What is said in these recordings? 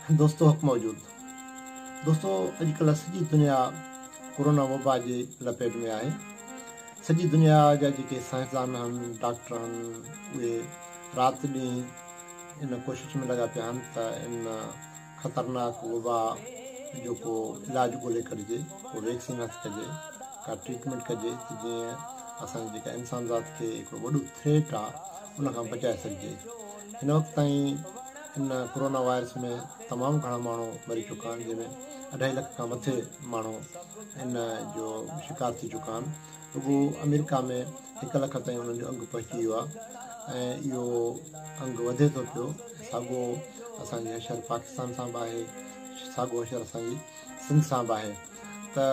دوستو حق موجود دوستو اڄڪلهه سڄي دنيا ڪورونا وبا جي لپيٽ ۾ آهي سڄي دنيا جا جيڪي سائنسدان آهن ڊاڪٽر آهن اهي رات ڏينهن ان ڪوشش ۾ لڳا پيا آهن ته ان خطرناڪ وبا جو ڪو علاج ڳولي ڪڍجي ڪو ويڪسين هٿ ڪجي ڪا ٽريٽمينٽ ڪجي ته جيئن اسان جي جيڪا انسان ذات کي هڪڙو وڏو ٿريٽ آهي ان کان بچائي سگهجي هن وقت تائين ان ڪورونا وائرس ۾ تمام گهڻا ماڻهو مري چڪا آهن جنهن ۾ اڍائي لک کان مٿي ماڻهو ان جو شڪار ٿي چڪا آهن رڳو آمريڪا ۾ هڪ لک تائين انهن جو انگ پهچي ويو آهي ۽ اهو انگ وڌي ٿو پيو ساڳو اسان جي حشر پاڪستان سان به آهي ساڳو حشر اسان جي سنڌ سان به آهي ته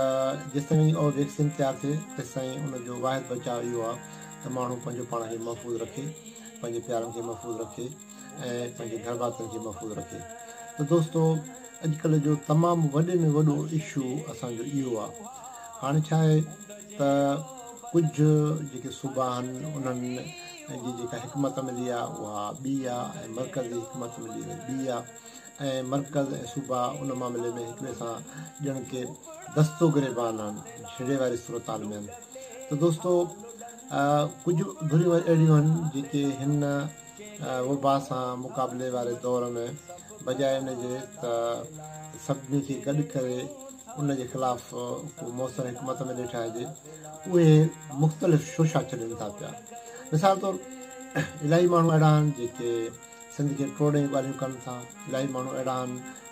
جيستائين اهو ويڪسين تيار ٿئي تيستائين ان جو واحد بچاء اهو آهي ته ماڻهو پنهنجو پاڻ کي محفوظ رکي پنهنجي پيارن کي محفوظ رکي ۽ پنهنجي گهر ڀاتين کي محفوظ رکي ته دوستو اڄڪلهه جو تمام وڏي ۾ وڏو اشو اسان جو اهو آهي هاڻي ڇا آهي ته ڪجهه جيڪي صوبا آهن انهن جي جيڪا حڪمت عملي آهي اها ٻي آهي ۽ مرڪز جي حڪمت عملي ٻي آهي ۽ مرڪز ۽ صوبا ان معاملي ۾ هڪ ٻئي سان ڄڻ ڪي دست و گريبان آهن جهيڙي واري صورتحال ۾ آهن ته دوستو ڪجهه ڌريون اهڙيون آهن جيڪي هن وبا سان مقابلي واري دور ۾ بجاء ان جي ته سڀني کي گڏ ڪري ان جي خلاف ڪو موثر حڪمت عملي ٺاهجي اهي مختلف شوشا ڇڏين ٿا پيا مثال طور الاهي ماڻهو اهڙا آهن جيڪي سنڌ کي ٽوڙڻ جون ڳالهيون ڪن ٿا، الاهي ماڻهو اهڙا آهن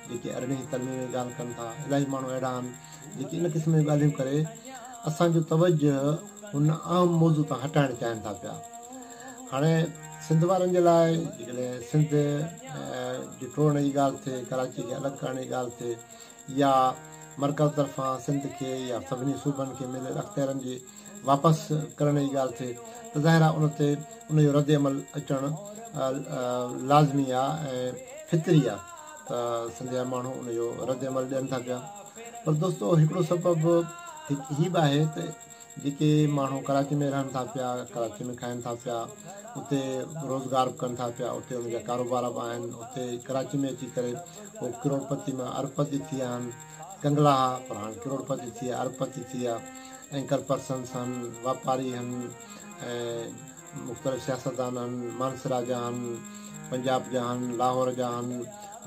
جيڪي ارڙهين ترميم جي ڳالهه ڪن ٿا، الاهي ماڻهو اهڙا آهن جيڪي ان قسم جون ڳالهيون ڪري اسان جو توجه هن اهم موضوع تان هٽائڻ چاهين ٿا پيا. هاڻي سنڌ وارن جي لاء جيڪڏهن سنڌ جي ٽوڙڻ جي ڳالهه ٿئي، ڪراچي کي الڳ ڪرڻ جي ڳالهه ٿئي يا مرڪز طرفان سنڌ کي يا سڀني صوبن کي مليل اختيارن جي واپس ڪرڻ جي ڳالهه ٿئي ته ظاهر آهي ان تي ان جو رد عمل اچڻ لازمي آهي ۽ فطري آهي ته سنڌ جا ماڻهو ان جو رد عمل ڏين ٿا پيا پر دوستو هڪڙو سبب هي به آهي ته جيڪي ماڻهو ڪراچي ۾ رهن ٿا پيا ڪراچي ۾ کائن ٿا پيا اتي روزگار به ڪن ٿا پيا اتي انهن جا ڪاروبار به آهن اتي ڪراچي ۾ اچي ڪري هو ڪروڙپتي مان اربپتي ٿي ويا آهن ڪنگلا ها پر هاڻ ڪروڙپتي ٿي ويا اربپتي ٿي ويا اينڪر پرسنس آهن واپاري آهن ۽ مختلف سياستدان آهن مانسرا جا آهن پنجاب جا آهن لاهور جا آهن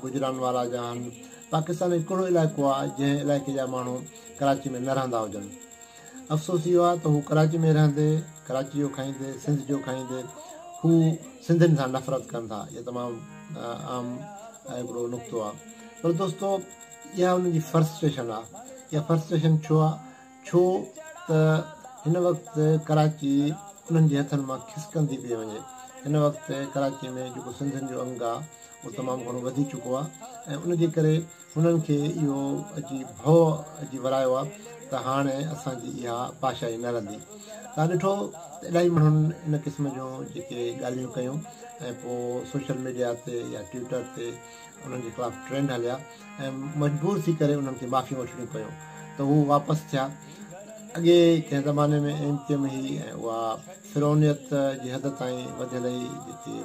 گجرانوالا جا آهن پاڪستان جو ڪهڙو علائقو آهي جنهن علائقي جا ماڻهو ڪراچي ۾ نه رهندا هجن افسوس اهو آهي ته هو ڪراچي ۾ رهندي ڪراچي جو کائيندي سنڌ جو کائيندي هو سنڌين سان نفرت ڪن ٿا اهو تمام اهم هڪڙو نقطو آهي پر دوستو اها انهن جي فرسٽريشن آهي اها فرسٽريشن ڇو آهي ڇو ته هن وقت ڪراچي انهن جي هٿن مان کسڪندي پئي وڃي هن وقت ڪراچي ۾ جيڪو سنڌين جو انگ آهي اهو تمام گهڻو وڌي چڪو آهي ۽ ان جي ڪري هنن کي اهو اچي ڀؤ اچي ورايو آهي ته هاڻي اسان جي اها بادشاهي نه رهندي. توهان ڏٺو ته الاهي ماڻهن ان قسم جون جيڪي ڳالهيون ڪيون ۽ پوء سوشل ميڊيا تي يا ٽوئٽر تي انهن جي خلاف ٽرينڊ هليا ۽ مجبور ٿي ڪري انهن کي معافيون وٺڻيون پيون ته هو واپس ٿيا. اڳي ڪنهن زماني ۾ ايم ڪيو ايم هئي ۽ اها فرعونيت جي حد تائين وڌيل هئي جيڪي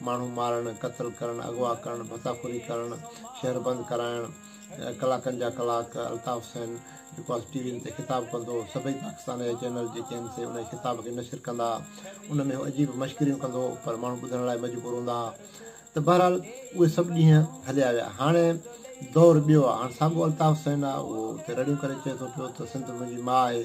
ماڻهو مارڻ، قتل ڪرڻ، اغوا ڪرڻ، ڀتا خوري ڪرڻ، شهر بند ڪرائڻ، ڪلاڪن جا ڪلاڪ الطاف حسين جيڪو آهي ٽي وين تي خطاب ڪندو هو، سڀئي پاڪستان جا چينل جيڪي آهن سي ان جي خطاب کي نشر ڪندا ها، ان ۾ هو عجيب مشڪريون ڪندو هو پر ماڻهو ٻڌڻ لاء مجبور هوندا ها ته بهرحال اهي سڀ ڏينهن هليا ويا هاڻي دور ٻيو آهي هاڻي ساڳو الطاف حسين آهي اهو اتي رڙيون ڪري چئي ٿو پيو ته سنڌ منهنجي ماء آهي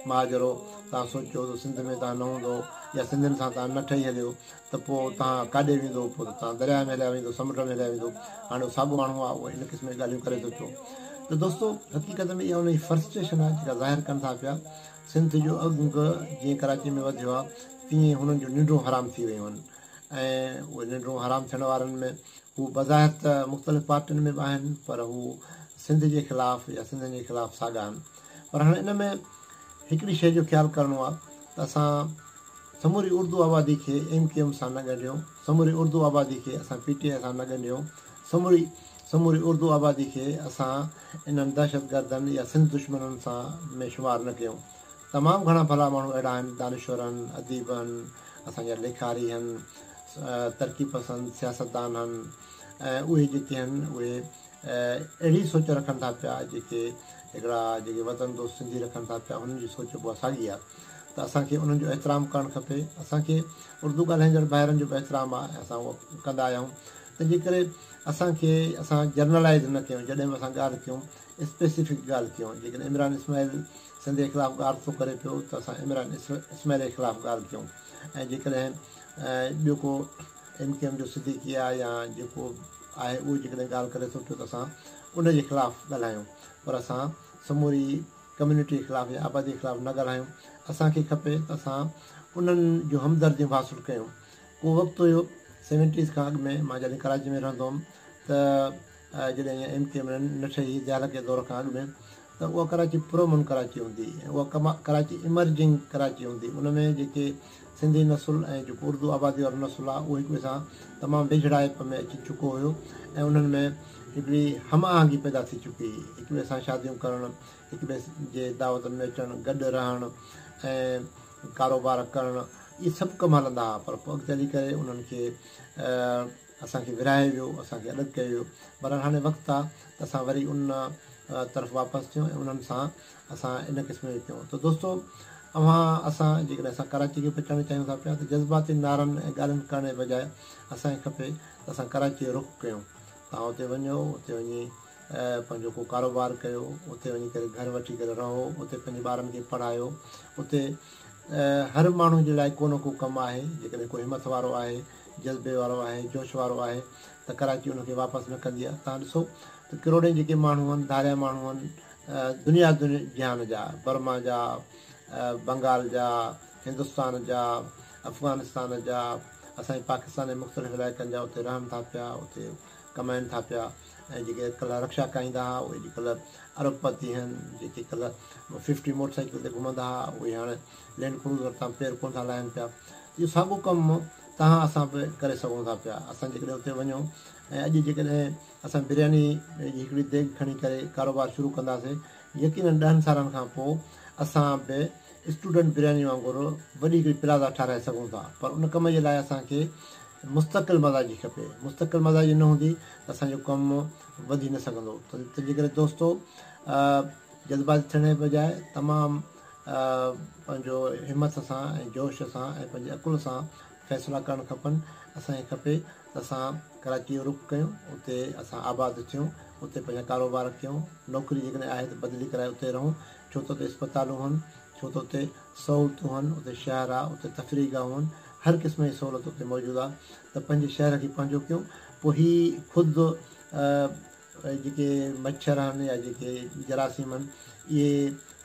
ماء جهڙو توهان سوچيو ته سنڌ ۾ توهان نه هوندو يا سنڌين سان توهان نه ٺهي هليو ته پوء توهان ڪاڏي ويندو؟ پوء ته توهان درياهه ۾ هليا ويندو، سمنڊ ۾ هليا ويندو. هاڻي اهو ساڳو ماڻهو آهي، اهو ان قسم جون ڳالهيون ڪري ٿو پيو. ته دوستو حقيقت ۾ اها ان جي فرسٽريشن آهي جيڪا ظاهر ڪن ٿا پيا. سنڌ جو انگ جيئن ڪراچي ۾ وڌيو آهي تيئن هنن جون ننڊون حرام ٿي ويون آهن ۽ اهي ننڊون حرام ٿيڻ وارن ۾ هو بظاهر ته مختلف پارٽين ۾ به آهن پر هو سنڌ جي خلاف يا سنڌين جي خلاف ساڳا آهن. پر هاڻي ان ۾ هڪڙي شيء جو خيال ڪرڻو آهي ته اسان سموري اردو آبادي کي ايم ڪيو ايم سان نه ڳنڍيو، سموري اردو آبادي کي اسان پي ٽي آء سان نه ڳنڍيو، سموري سموري اردو آبادي کي اسان انهن دهشتگردن يا سنڌ دشمنن سان ۾ شمار نه ڪيون. تمام گهڻا ڀلا ماڻهو اهڙا آهن، دانشور آهن، اديب آهن، اسان جا ليکاري آهن، ترقي پسند سياستدان آهن ۽ اهي جيڪي آهن اهي اهڙي سوچ رکن ٿا پيا جيڪي هڪڙا جيڪي وطن دوست سنڌي رکن ٿا پيا انهن جي سوچ به اها ساڳي آهي ته اسان کي انهن جو احترام ڪرڻ کپي. اسان کي اردو ڳالهائيندڙ ڀائرن جو به احترام آهي ۽ اسان اهو ڪندا آيا آهيون. تنهن جي ڪري اسان کي اسان جرنلائز نه ڪيون، جڏهن به اسان ڳالهه ڪيون اسپيسفڪ ڳالهه ڪيون. جيڪڏهن عمران اسماعيل سنڌ جي خلاف ڳالهه ٿو ڪري پيو ته اسان عمران اسماعيل جي خلاف ڳالهه ڪيون ۽ جيڪڏهن ٻيو ڪو ايم ڪيو ايم جو صديقي آهي يا جيڪو آهي اهو جيڪڏهن ڳالهه ڪري ٿو پيو ته اسان ان جي خلاف ڳالهايون پر اسان سموري ڪميونٽي خلاف يا آبادي خلاف نه ڳالهايون. اسان کي کپي ته اسان انهن جون همدرديون به حاصل ڪيون. ڪو وقت هيو سيونٽيز کان اڳ ۾ مان جڏهن ڪراچي ۾ رهندو هوم ته جڏهن اڃا ايم ڪيو ايم نه ٺهي هئي ضياء الحق جي دور کان اڳ ۾ ته اها ڪراچي پرامن ڪراچي هوندي هئي ۽ اها ڪراچي ايمرجنگ ڪراچي هوندي هئي. ان ۾ جيڪي سنڌي نسل ۽ جيڪو اردو آبادي وارو نسل آهي اهو هڪ ٻئي سان تمام ويجهڙائپ ۾ اچي چڪو هيو ۽ انهن ۾ هڪڙي هم آهنگي پيدا ٿي چڪي هئي. هڪ ٻئي سان شاديون ڪرڻ، هڪ ٻئي جي دعوتن ۾ اچڻ، گڏ رهڻ ۽ ڪاروبار ڪرڻ اهي سڀ ڪم هلندا هئا پر پوء اڳتي هلي ڪري انهن کي اسان کي ورهايو ويو، اسان کي الڳ ڪيو ويو. بهرحال هاڻي وقت آ ته اسان وري ان طرف واپس ٿيون ۽ انهن سان اسان ان قسم جو ڪيون ته دوستو اوهان اسان جيڪڏهن اسان ڪراچي کي بچائڻ چاهيون ٿا پيا ته جذباتي نعرن ۽ ڳالهين ڪرڻ جي بجاء اسان کي کپي ته اسان ڪراچي جو رخ ڪيون. توهان اتي وڃو، اتي وڃي پنهنجو ڪو ڪاروبار ڪيو، اتي وڃي ڪري گهر وٺي ڪري رهو، اتي پنهنجي ٻارن کي پڙهايو، اتي هر ماڻهو جي لاء ڪو نه ڪو ڪم آهي، جيڪڏهن ڪو همٿ وارو آهي، جذبي وارو آهي، جوش وارو آهي ته ڪراچي ان کي واپس نه ڪندي آهي. توهان ڏسو ته ڪروڙين جيڪي ماڻهو آهن، ڌاريا ماڻهو آهن، دنيا جهان جا، برما جا، بنگال جا، هندستان جا، افغانستان جا، اسان جي پاڪستان جي مختلف علائقن جا اتي رهن ٿا پيا، اتي ڪمائن ٿا پيا ۽ جيڪي ڪلهه رڪشا ڪاهيندا ها اهي اڄڪلهه ارب پتي آهن، جيڪي ڪلهه ففٽي موٽر سائيڪل تي گهمندا ها اهي هاڻي لينڊ ڪروزر تان پير ڪونه ٿا لاهين پيا. اهو ساڳو ڪم توهان اسان به ڪري سگهون ٿا پيا. اسان جيڪڏهن اتي وڃون ۽ اڄ جيڪڏهن اسان برياني جي هڪڙي ديڳ کڻي ڪري ڪاروبار شروع ڪنداسين يقينن ڏهن سالن کان پوء اسان به اسٽوڊنٽ برياني وانگر وڏي هڪڙي پلازا ٺهرائي سگهون ٿا پر ان ڪم جي لاء اسان کي مستقل مزاجي کپي. مستقل مزاجي نه هوندي ته اسان جو ڪم وڌي نه سگهندو. تنهن جي ڪري دوستو جذباتي ٿيڻ جي بجاء تمام پنهنجو همٿ سان ۽ جوش سان ۽ پنهنجي عقل سان فيصلا ڪرڻ کپن. اسان کي کپي ته اسان ڪراچي جو رخ ڪيون، اتي اسان آباد ٿيون، اتي پنهنجا ڪاروبار ڪيون، نوڪري جيڪڏهن آهي ته بدلي ڪرائي اتي رهون، ڇو ته اتي اسپتالون هن، ڇو ته اتي سهولتون هن، اتي شهر آ، اتي تفريح گاهون هن، هر قسم جي سهولت اتي موجود آ ته پنهنجي شهر کي پنهنجو ڪيون، پوء هي خود جيڪي مڇر آهن يا جيڪي جراثيم آهن اهي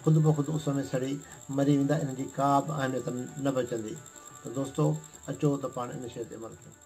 خود بخود اس ۾ سڙي مري ويندا، انهن جي ڪا به اهميت نه بچندي ته دوستو اچو ته پاڻ ان شيء تي عمل ڪيون.